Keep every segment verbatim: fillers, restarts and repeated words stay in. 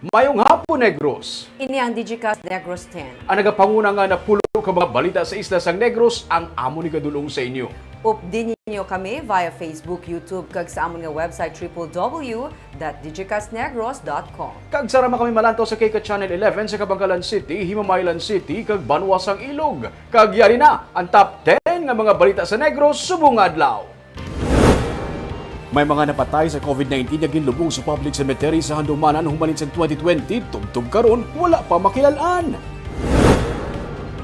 Mayong hapon, Negros. Ini ang Digicast Negros ten. Ang nagapanguna nga napulo ka mga balita sa isla sang Negros ang amo ni kadulong sa inyo. Updi ninyo kami via Facebook, YouTube, kag sa amon nga website triple W dot digicastnegros dot com. Kag sarama kami malantaw sa K K Channel eleven sa Kabangalan City, Himamaylan City, kag Banwa sang Ilog. Kag yari na ang top ten nga mga balita sa Negros subong nga adlaw. May mga napatay sa COVID nineteen nga ginlubong sa public cemetery sa Handumanan humalin sa twenty twenty, tubtob karon wala pa makilal-an.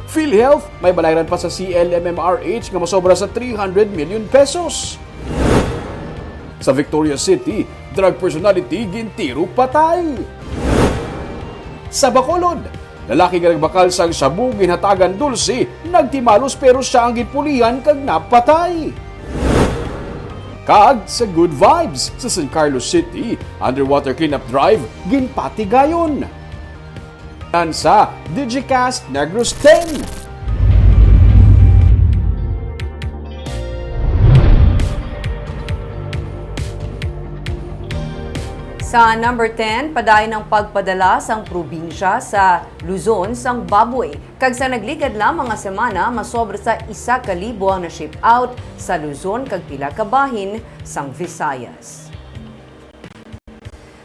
PhilHealth, may balayran pa sa C L M M R H nga masobra sa three hundred million pesos. Sa Victoria City, drug personality gintiro patay. Sa Bacolod, lalaki nga nagbakal sang shabu ginhatagan dulce, nagtimalos pero sia ang ginpulihan kag napatay. Kag sa Good Vibes sa San Carlos City, underwater cleanup drive ginpatigayon. Nan sa Digicast Negros ten. Sa number ten, padayon ang pagpadala sang probinsya sa Luzon sang baboy. Kag sa nagligad lamang nga semana, masobra sa isa ka libo ang na-ship out sa Luzon kag pila ka bahin sang Visayas.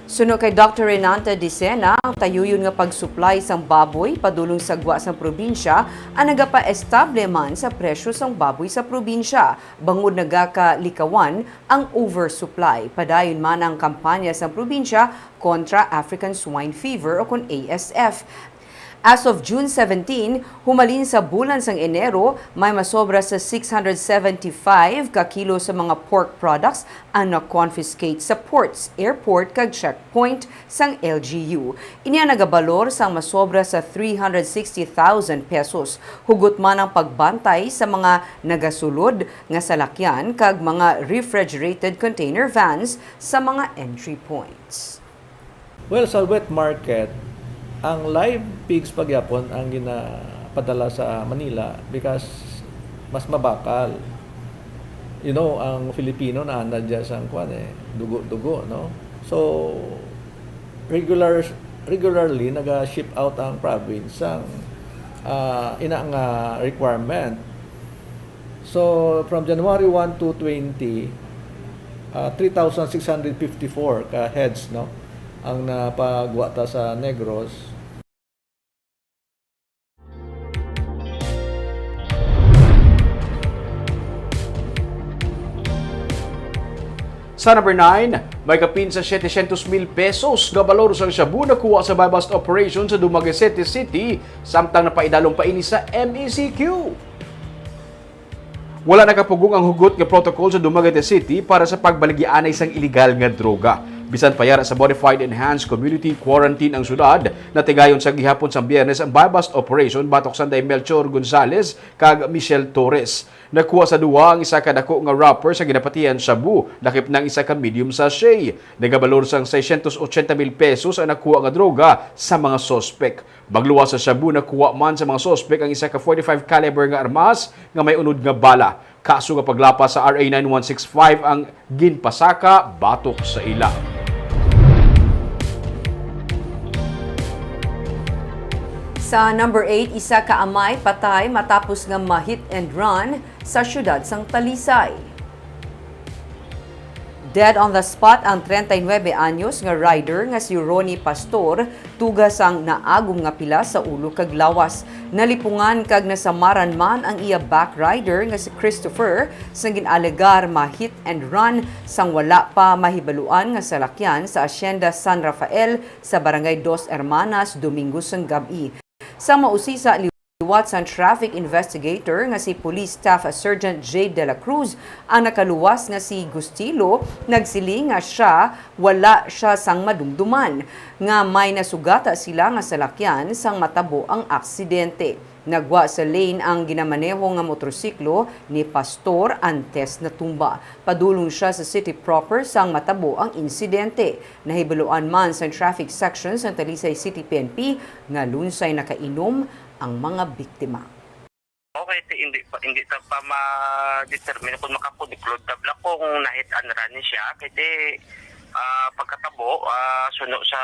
Suno kay Doctor Renanta Dicena, ang tayuyon nga pag-supply sang baboy padulong sa gwa sang probinsya ang nagapaestable man sa presyo sang baboy sa probinsya, bangod nagakalikawan ang oversupply. Padayon man ang kampanya sang probinsya kontra African Swine Fever o kon A S F. As of June seventeen, humalin sa bulan sang Enero, may masobra sa six hundred seventy-five ka kilo sa mga pork products ang na-confiscate sa ports, airport, kag checkpoint sang L G U. Ini ang nagabalor sang masobra sa three hundred sixty thousand pesos. Hugot man ang pagbantay sa mga nagasulod nga salakyan kag mga refrigerated container vans sa mga entry points. Well, sa wet market, ang live pigs pa gyapon ang ginapadala sa Manila because mas mabakal. You know, ang Filipino naanad dyan sa kuwan eh, dugo-dugo, no? So, regular, regularly naga-ship out ang province sang ah, ina nga requirement. So, from January one to twenty, ah, three thousand six hundred fifty-four ka heads, no, ang napagwa ta sa Negros. Sa number nine, may kapin sa setecientos mil pesos nga balor sang shabu nakuha sa buy-bust operation sa Dumaguete City, samtang napaidalom pa ini sa M E C Q. Wala nakapugong ang hugot nga protocol sa Dumaguete City para sa pagbaligianay sang iligal nga droga. Bisan pa yara sa Modified Enhanced Community Quarantine ang syudad, natigayon sa gihapon sang Biyernes ang buy-bust operation batok sanday Melchor Gonzalez kag Michelle Torres. Nakuha sa duha ang isa ka dako nga wrapper sa ginapatihan shabu, lakip na ang isa ka medium sachet. Nagabalor sang seiscientos ochenta mil pesos ang nakuha nga droga sa mga suspek. Magluwas sa shabu, nakuha man sa mga suspek ang isa ka forty-five caliber nga armas nga may unod nga bala. Kaso nga paglapas sa R A nine one six five ang ginpasaka batok sa ila. Sa number eight, isa ka amay patay matapos nga ma-hit and run sa siyudad sang Talisay. Dead on the spot ang treinta y nuebe anyos nga rider nga si Ronnie Pastor, tuga sang naagom nga pilas sa ulo kag lawas. Nalipungan kag nasamaran man ang iya back rider nga si Christopher sang gin-alegar ma-hit and run sang wala pa mahibaluan nga salakyan sa Hacienda San Rafael sa Barangay Dos Hermanas, Domingo sang gab-i. Sa mausisa, liwat sang traffic investigator nga si Police Staff Sergeant Jade de la Cruz, ang nakaluwas nga si Gustilo nagsiling nga siya wala siya sang madumduman nga may nasugata sila nga salakyan sang matabo ang aksidente. Nagwa sa lane ang ginamaneho nga motorsiklo ni Pastor antes natumba. Padulong siya sa city proper sang matabo ang insidente. Nahibaluan man sang traffic section sang Talisay City P N P nga lunsay nakainom ang mga biktima. Okay, ti hindi pa, hindi ta pa ma-determine kung makapuduklod tabla kung na-hit and run ni siya. Kay ti, Ah, pagkatabo, ah, suno sa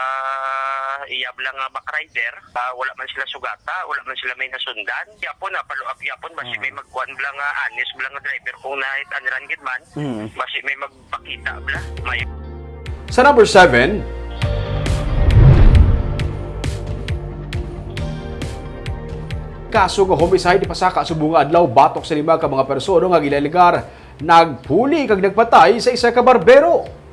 iya bala nga back rider, ah, wala man sila sugata, wala man sila may nasundan. Yapon, ah, follow up yapon, basi may magkuan bala nga honest bala nga driver kung nahit-anran gid man. Mm. Basi may magpakita bala. May Sa number seven, kaso nga homicide ipasaka subong nga adlaw batok sa lima ka mga persona nga ginalegar nagpuli kag nagpatay sa isa ka barbero.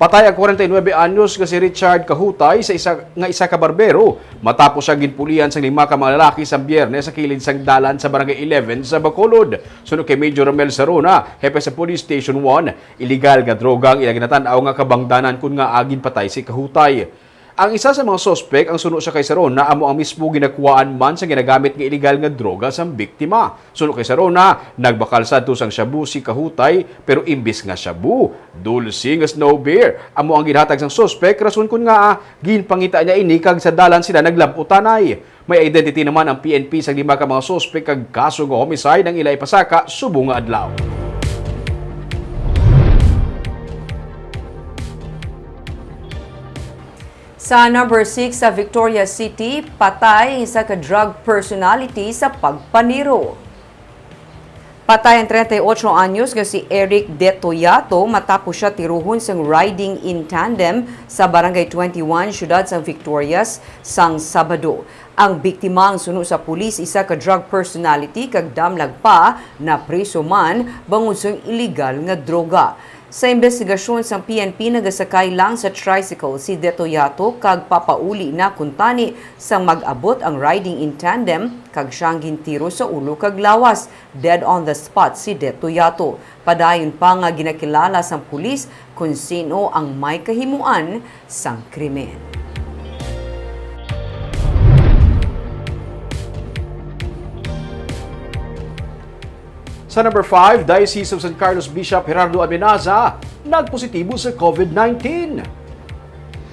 Patay ang kwarenta y nuebe anyos nga si Richard Kahutay sa isa, nga isa ka barbero matapos siya ginpulihan sang lima ka mga lalaki sa Biyernes sa kilid sang dalan sa Barangay eleven sa Bacolod. Suno kay Major Romel Sarona, hepe sa Police Station one, iligal nga droga ang ila ginatan-aw nga kabangdanan kun ngaa ginpatay si Kahutay. Ang isa sa mga suspek, ang suno siya kay Sarona, amo ang mismo ginakuhaan man sa ginagamit nga iligal nga droga sang biktima. Suno kay Sarona, nagbakal sadto sang shabu si Kahutay, pero imbis nga shabu, dulce nga snow beer amo ang ginhatag sang suspek, rason kun ngaa ginpangita niya ini kag sa dalan sila naglab-otanay. May identity naman ang P N P sa lima ka mga suspek kag kaso nga homicide ang ila ipasaka subong nga adlaw. Sa number six, sa Victoria City, patay ang isa ka drug personality sa pagpaniro. Patay ang treinta y ocho anyos nga si Eric De Toyato matapos siya tiruhon sang riding in tandem sa Barangay twenty-one, siyudad sang Victorias, sang Sabado. Ang biktima, ang suno sa pulis, isa ka drug personality kag damlag pa, napriso man bangod sang iligal nga droga. Sa imbestigasyon sang P N P, nagasakay lang sa tricycle si De Toyato kag papauli na kuntani sang mag-abot ang riding in tandem kag siya ang gintiro sa ulo kag lawas. Dead on the spot si De Toyato. Padayon pa nga ginakilala sang pulis kon sin-o ang may kahimuan sang krimen. Sa number five, Diocese of San Carlos Bishop Gerardo Almenaza nagpositibo sa COVID nineteen.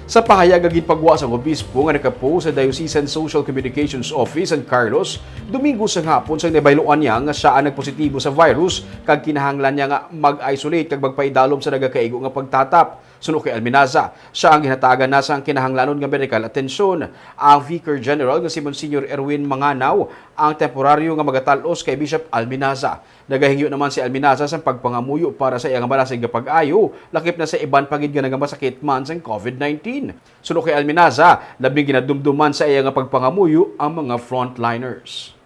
Sa pahayag nga ginpagwa sang obispo nga nakapost sa Diocesan Social Communications Office San Carlos, Domingo sang hapon sang nabayloan niya nga sia ang nagpositibo sa virus kag kinahanglan niya nga mag-isolate kag magpaidalom sa nagakaigo nga pagtatap. Suno kay Almenaza, sia ang ginhatagan na sang kinahanglanon nga medikal atensyon. Ang Vicar General nga si Monsignor Erwin Manganaw ang temporaryo nga magatal-os kay Bishop Almenaza. Nagahingyo naman si Almenaza sang pagpangamuyo para sa iya nga malasig nga pag-ayo, lakip na sa iban pa gid nga nagamasakit man sang COVID nineteen. Suno kay Almenaza, labing ginadumduman sa iya nga pagpangamuyo ang mga frontliners.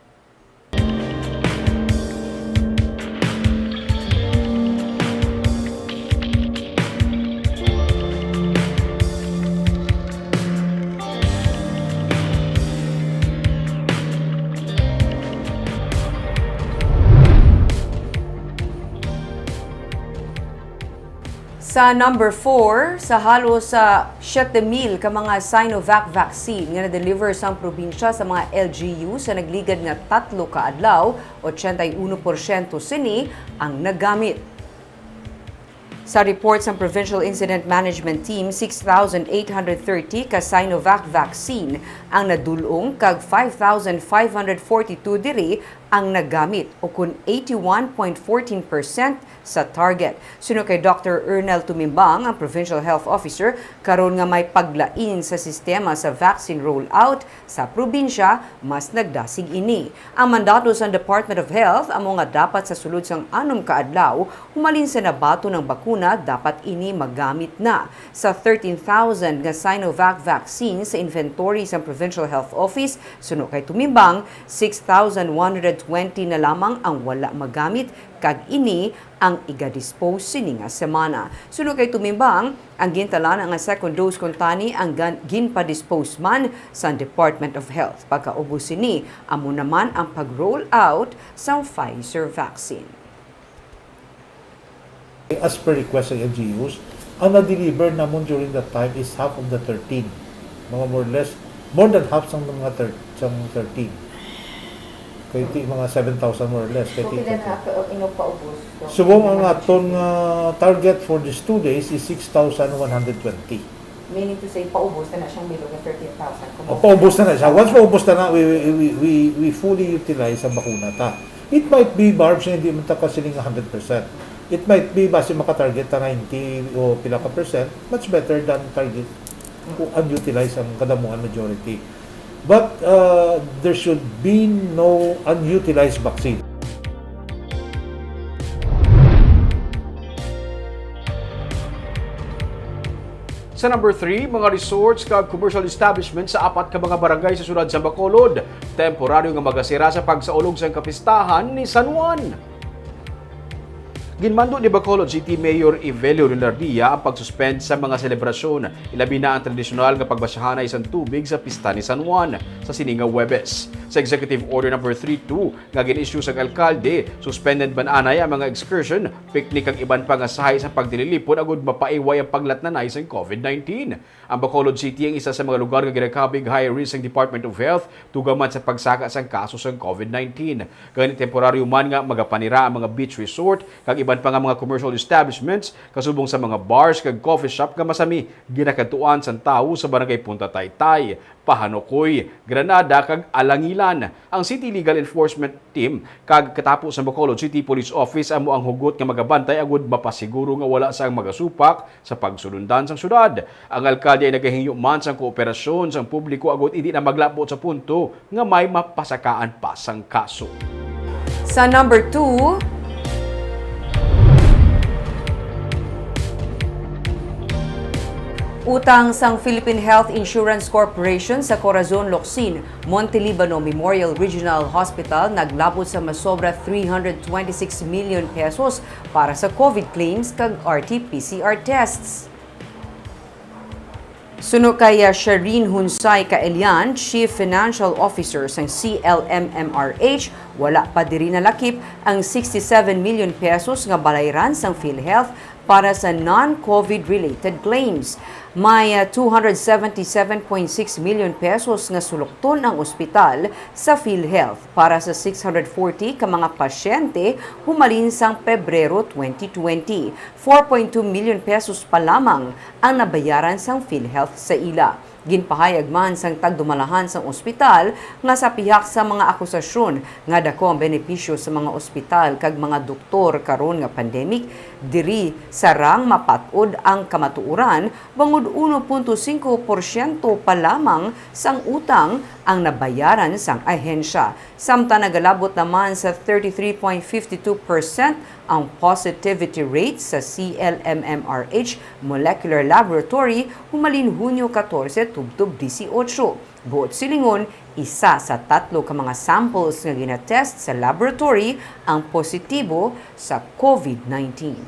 Sa number four, sa halos sa siyete mil ka mga Sinovac vaccine nga na-deliver sang probinsya sa mga L G U sa nagligad nga tatlo ka adlaw, ochenta y uno porsyento sini ang nagamit. Sa report sang Provincial Incident Management Team, six thousand eight hundred thirty ka Sinovac vaccine ang nadul-ong kag five thousand five hundred forty-two diri ang nagamit, o kun eighty-one point fourteen percent sa target. Suno kay Doctor Ernel Tumimbang, ang Provincial Health Officer, karon nga may paglain sa sistema sa vaccine rollout sa probinsya, mas nagdasig ini. Ang mandato sang Department of Health amo nga dapat sa sulod sang anom ka adlaw humalin sa nabaton ang bakuna, dapat ini magamit na. Sa thirteen thousand nga Sinovac vaccine sa inventory sang Provincial Health Office, suno kay Tumimbang, six thousand one hundred twenty na lamang ang wala magamit, kag ini ang iga-dispose sini nga semana. Suno kay Tumimbang, ang gintalana nga second dose kuntani ang gan-, ginpa-dispose man sang Department of Health. Pagkaubos sini, amo naman ang pag-roll out sang Pfizer vaccine. As per request sa L G Us, ang na-deliver namon during that time is half of the thirteen. Mga more or less, more than half sang mga thir-, sang thirteen. Kay ti mga seven thousand more or less. Kay So, ti pila na ka, uh, ino paubos? So, Subong ang aton nga target for these two days is six thousand one hundred twenty. Meaning to say, paubos na na siyang below the thirteen thousand. O, paubos na na siya. Once paubos na na, we, we, we, we, we fully utilize ang bakuna ta. It might be, Barbs, nga hindi man ta kasiling a hundred percent. It might be, basi maka-target ta ninety o pila ka percent, much better than target kung unutilized ang kadamuhan, majority. But, uh, there should be no unutilized vaccine. Sa number three, mga resorts kag commercial establishment sa apat ka mga barangay sa siyudad sa Bacolod, temporaryo nga magasira sa pagsaulog sang kapistahan ni San Juan. Ginmando ni Bacolod City Mayor Evelio Leonardia ang pag-suspend sa mga selebrasyon, ilabi na ang tradisyonal nga pagbasahanay sang tubig sa pista ni San Juan sa sini nga Huwebes. Sa Executive Order number three two nga gin-issue sang alkalde, suspended man anay ang mga excursion, picnic kag iban pa nga sahi sa pagtililipon agud mapaiway ang paglatnanay sang COVID nineteen. Ang Bacolod City ang isa sa mga lugar nga ginakabig high risk sang Department of Health tugaman sa pagsaka sang kaso sang COVID nineteen. Gani, temporaryo man nga magapanira ang mga beach resort kag iban pa nga mga commercial establishments, kasubong sa mga bars kag coffee shop nga masami ginakadtuan sang tawo sa Barangay Punta Taytay, Pahanukoy, Granada, kag Alangilan. Ang City Legal Enforcement Team kag katapo sa Bacolod City Police Office amo ang hugot nga magabantay agud mapasiguro nga wala sang magasupak sa pagsulundan sang syudad. Ang alkalde ay nagahingyo man sang kooperasyon sang publiko agud indi na maglabot sa punto nga may mapasakaan pa sang kaso. Sa number two, utang sang Philippine Health Insurance Corporation sa Corazon, Locsin, Montelibano Memorial Regional Hospital naglabot sa masobra three hundred twenty-six million pesos para sa COVID claims kag R T P C R tests. Suno kay Shireen Hunsay Kaelian, Chief Financial Officer sang C L M M R H, wala pa diri nalakip ang sixty-seven million pesos nga balayran sang PhilHealth para sa non-COVID related claims. May ah, two hundred seventy-seven point six million pesos nga sulokton ang ospital sa PhilHealth para sa six hundred forty ka mga pasyente humalin sang Pebrero twenty twenty. Four point two million pesos pa lamang ang nabayaran sang PhilHealth sa ila. Ginpahayag man sang tagdumalahan sang ospital nga sa pihak sa mga akusasyon nga dako ang benepisyo sa mga ospital kag mga doktor karon nga pandemic, diri sarang mapat-od ang kamatuoran, bangod uno punto singko porsyento pa lamang sang utang ang nabayaran sang ahensya. Samtang nagalabot naman sa thirty-three point fifty two percent ang positivity rate sa C L M M R H Molecular Laboratory humalin Hunyo katorse tubtob disiotso. Buot silingon, isa sa tatlo ka mga samples nga ginatest sa laboratory ang positibo sa COVID nineteen.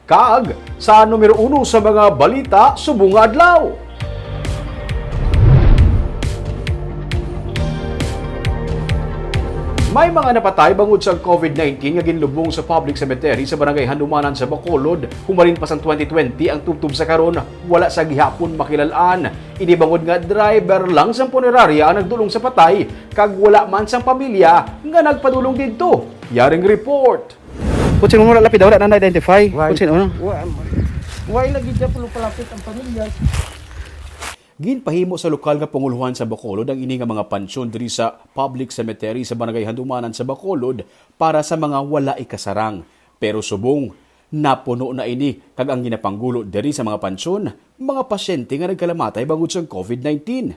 Kag sa numero uno sa mga balita subong nga adlaw. May mga napatay bangod sa COVID nineteen nga ginlubong sa public cemetery sa Barangay Handumanan sa Bacolod. Humalin pa sang twenty twenty ang tubtob sa karon, wala sa gihapon makilal-an. Ini bangod nga driver lang sang punerarya ang nagdulong sa patay, kag wala man sang pamilya nga nagpadulong didto. Yaring report. Kung sino wala lapida, wala na na-identify. Why? Kung sino, ano? Wa, why lagi dyan pulo palapit ang pamilya? Ginpahimo sa lokal nga pangulohan sa Bacolod ang ini nga mga pansyon diri sa public cemetery sa Barangay Handumanan sa Bacolod para sa mga wala ikasarang. Pero subong, napuno na ini, kag ang ginapanggulo diri sa mga pansyon, mga pasyente nga nagkalamatay bangod sang COVID nineteen.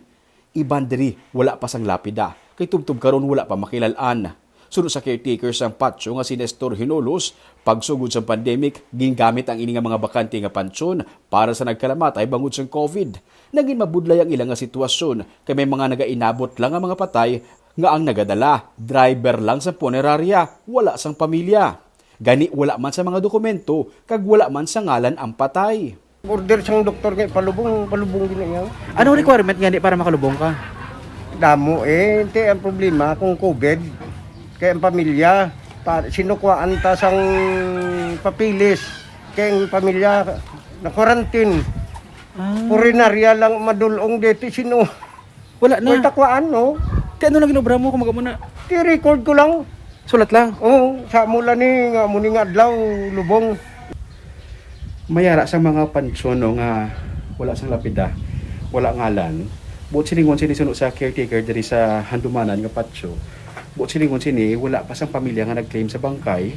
Iban diri wala pa sang lapida, kay tubtob karon wala pa makilal-an. Suno sa caretaker sang patio nga si Nestor Hinolos, pagsugod sang pandemic, gingamit ang ini nga mga bakante nga pansyon para sa nagkalamatay bangod sang COVID. Nagin mabudlay ang ila nga sitwasyon, kay may mga nagainabot lang nga mga patay nga ang nagadala, driver lang sa punerarya, wala sang pamilya. Gani, wala man sa mga dokumento, kag wala man sa ngalan ang patay. Order sang doktor nga ipalubong, palubong gina niya. Anong requirement gani para makalubong ka? Damo eh, ente ang problema kung COVID, kay ang pamilya, pa, sinukwaan ta sang papilis, kay ang pamilya na-quarantine. Ah, Purinarya lang madulong dito, sino? Wala na. May takwaan, no? Ti ano lang ginobra mo kung maga mo na? Ti record ko lang. Sulat lang. Oo, sa mula ni nga muni nga adlaw lubong. Mayara sa mga pansyon, no, nga wala sang lapida, wala ngalan. Buot silingon sini suno sa caretaker diri sa Handumanan nga patio. Buot silingon sini, wala pa sang pamilya nga nag-claim sa bangkay.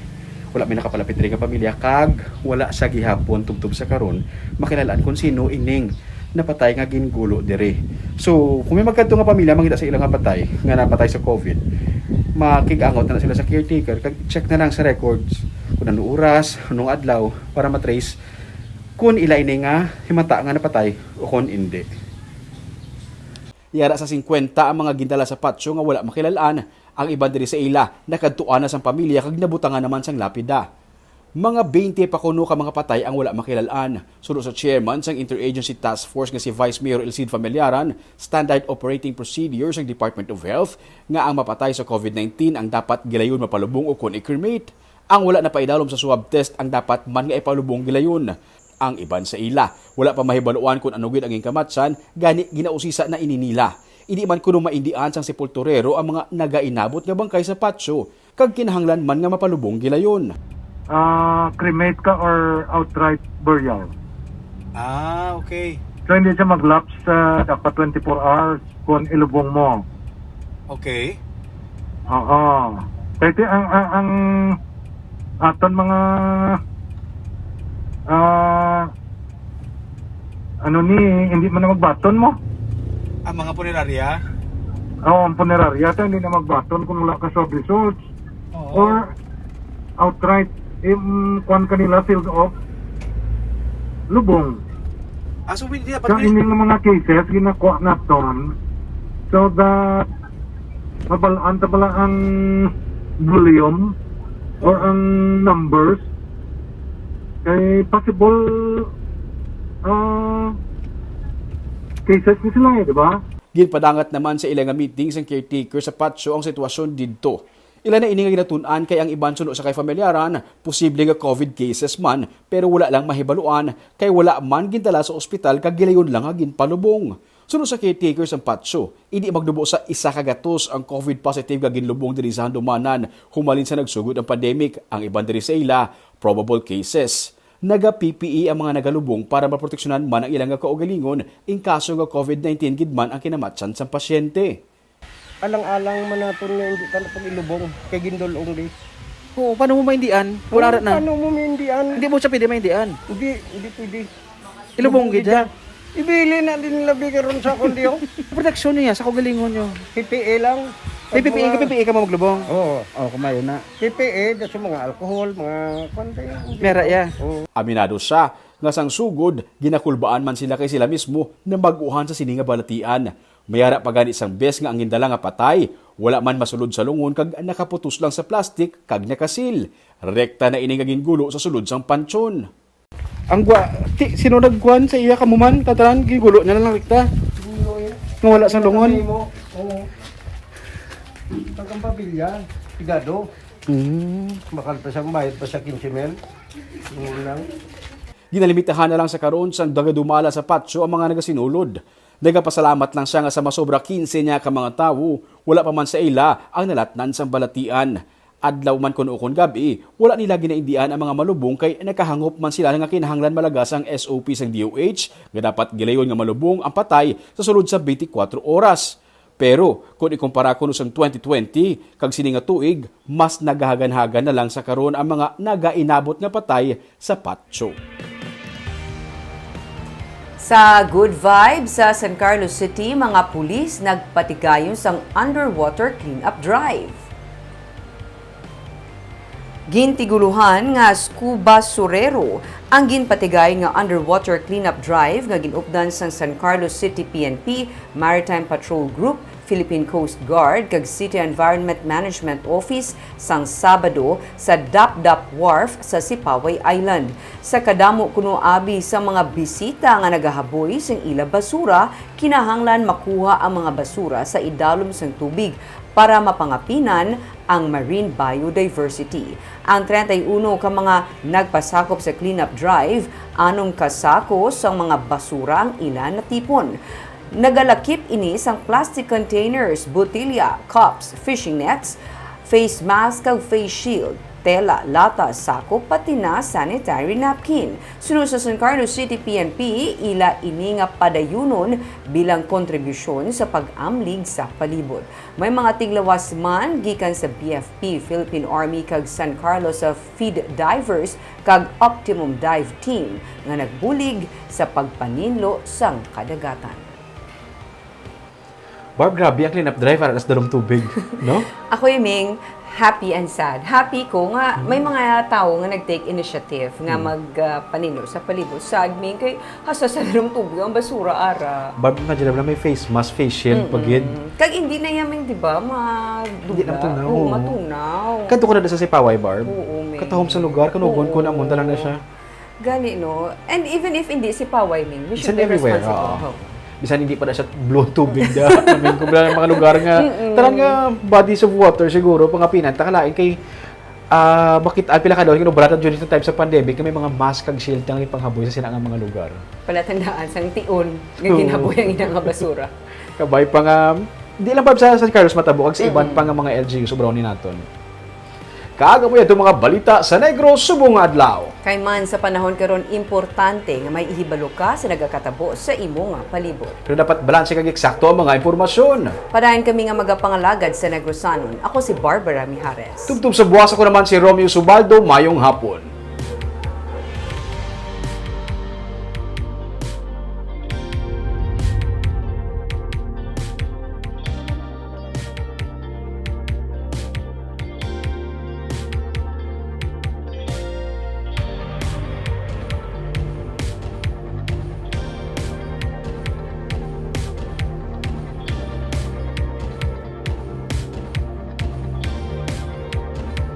Wala may nakapalapit diri nga pamilya kag wala sa gihapon tubtob sa karon makilal-an kon sino ining napatay nga gingulo diri. So, kung may magkadto nga pamilya mangita sa ila nga patay, nga napatay sa COVID, makig-angot na, na sila sa caretaker kag check na lang sa records kung anong oras, anong adlaw para matrace kung ila ini nga himata nga napatay o kung indi. Yara sa singkwenta ang mga gindala sa patio nga wala makilal-an. Ang iban diri sa ila nakadtuan na sang pamilya kag nabutangan naman sang lapida. Mga twenty pa kuno ka mga patay ang wala makilal-an. Suno sa chairman sang Interagency Task Force nga si Vice Mayor El Cid Familiaran, standard operating procedure sang Department of Health nga ang mapatay sa COVID nineteen ang dapat gilayon mapalubong ukon i-cremate. Ang wala napaidalom sa swab test ang dapat man nga ipalubong gilayon. Ang iban sa ila, wala pa mahibaluan kon ano gid ang ginkamatsan, gani ginausisa na ini nila. Indi man kuno maindian sang sepulturero ang mga nagainabot nga bangkay sa patio, kag kinahanglan man nga mapalubong gilayon. Ah, cremate ka or outright burial? Ah, okay. So, hindi siya mag-lapse sa dapat twenty-four hours kung ilubong mo. Okay. Oo. Kaya ti-, ang, ang, ang aton mga, ah, ano ni, hindi man na magbaton mo. Ang mga punerarya? Oo, ang punerarya, ta, hindi na magbaton kung wala ka sa results. Oo. Or outright, im, kuwan kanila, sealed off, lubong. Ah, so, hindi dapat. So, may ining mga cases, ginakuha naton so that mabal-an ta bala ang volume or ang numbers. Kay possible, ah, cases ni sila eh, di ba? Ginpadangat naman sa ila nga meeting sang caretaker sa patio ang sitwasyon didto. Ila na ini nga ginatun-an kay ang iban suno sa kay Familiaran, posible nga COVID cases man, pero wala lang mahibaluan kay wala man gindala sa ospital kag gilayon lang nga ginpalubong. Suno sa caretaker sang patio, indi magnubo sa isa ka gatos ang COVID positive nga ginlubong diri sa Handumanan humalin sa nagsugod ang pandemic. Ang iban diri sa ila, probable cases. Naga-P P E ang mga nagalubong para maproteksyonan man ang ilang nga kaugalingon in kaso nga COVID nineteen gid man ang kinamatsan sang pasyente. Alang-alang man naton nga hindi ta na pag-ilubong kay gindul-ong di. Oo, paano mo maindian? Wala Oo, ra na. Paano mo maindian? Hindi mo siya pwede maindian. Hindi, hindi pwede. Ilubong gid siya. Ibili na din labi karon sa akon diyo. Proteksyon niya sa kaugalingon niyo. P P E lang. May P P E ka, Mga P P E ka mo maglubong? Oo, oh, kumayo na. P P E, da sa mga alcohol, mga kwan tayo. Mera, ya. Oo. Aminado siya nga sang sugod, ginakulbaan man sila kay sila mismo na mag-uhan sa sini nga balatian. May ara pa gani sang bes nga ang gindala nga patay, wala man masulod sa lungon kag nakaputos lang sa plastic kag nakasil. Rekta na ini nga gingulo sa sulod sang pansyon. Ang gwa, ti, sino nagkuhan sa iya kamuman, tatanan, gingulo niya na lang rekta. Siguro eh. Nga wala sa lungon. Sabi mo, oo. Pag ang pamilya, pigado. Mm. Bakal pa siyang bayad pa sa quince mil. Yun lang. Ginalimitahan na lang sa karon sang nagadumala sa patio ang mga nagasinulod. Nagapasalamat lang siya nga sa masobra quince niya ka mga tawo, wala pa man sa ila ang nalatnan sang balatian. Adlaw man kuno kon gab-i, wala nila ginaindian ang mga malubong kay nakahangop man sila nga kinahanglan malagas ang S O P sang D O H nga dapat gilayon nga malubong ang patay sa sulod sa twenty-four oras. Pero kon ikumpara kuno sang twenty twenty kag sini nga tuig, mas nagahaganhagan na lang sa karon ang mga nagainabot nga patay sa patio. Sa Good Vibes sa San Carlos City, mga pulis nagpatigayon sang underwater cleanup drive. Gintiguluhan nga scuba surero ang ginpatigayon nga underwater cleanup drive nga gin-updan sang San Carlos City P N P, Maritime Patrol Group, Philippine Coast Guard, kag City Environment Management Office sang Sabado sa Dapdap Wharf sa Sipaway Island. Sa kadamo kuno abi sa mga bisita nga nagahaboy sing ila basura, kinahanglan makuha ang mga basura sa idalom sang tubig para mapangapinan ang marine biodiversity. Ang treinta y uno ka mga nagpasakop sa cleanup drive, anom ka sako sang mga basura ang ila natipon. Nagalakip ini sang plastic containers, botilya, cups, fishing nets, face mask kag face shield. tela, lata, sako, pati na sanitary napkin. Suno sa San Carlos City P N P, ila ini nga padayunon bilang kontribusyon sa pag-amlig sa palibot. May mga tinglawas man gikan sa B F P, Philippine Army, kag San Carlos sa Feed Divers kag Optimum Dive Team nga nagbulig sa pagpaninlo sang kadagatan. Barb, grabe ang cleanup drive para sa dalom tubig, no? Ako yung ming happy and sad. Happy ko nga may mga tao nga nag-take initiative nga magpanilo sa palibot. Sad ming kay hasta sa dalom tubig ang basura ara. Barb, imagine na may face mask, face shield, pagid. Mm. Kag hindi na yan, ming, di ba? Ma Hindi na matunaw. Oo, matunaw. Kadto ko na sa Sipaway, Barb. Oo, ming. Katahom sa lugar, kanugon ko na, munta lang na siya. Gali, no? And even if hindi Sipaway, ming, we should Bisan be everywhere, responsible. Oo. Ho. Bisan hindi pa na siya blow tubig da. I mean, kung wala mga lugar nga, tanan nga bodies of water siguro, pangapinan, takalain kay ah bakit ah, pila ka daw, you know, barata during the time sa pandemic, may mga mask kag shield nga ipanghaboy sa sila nga mga lugar. Palatandaan sang tion nga Oo. ginaboy ang ina nga basura. Kabay pa nga, di lang pa sa San Carlos matabo, kag sa iban pa nga mga L G U, sobrang ni naton. Kag amo yan itong mga balita sa Negros subong nga adlaw. Kay man sa panahon karon, importante nga may ihibalo ka sa nagakatabo sa imo nga palibot. Pero dapat balanse kag eksakto ang mga impormasyon. Padayon kami nga magapangalagad sa Negrosanon. Ako si Barbara Mijares. Tubtob sa buwas, ako naman si Romeo Subaldo. Mayong hapon.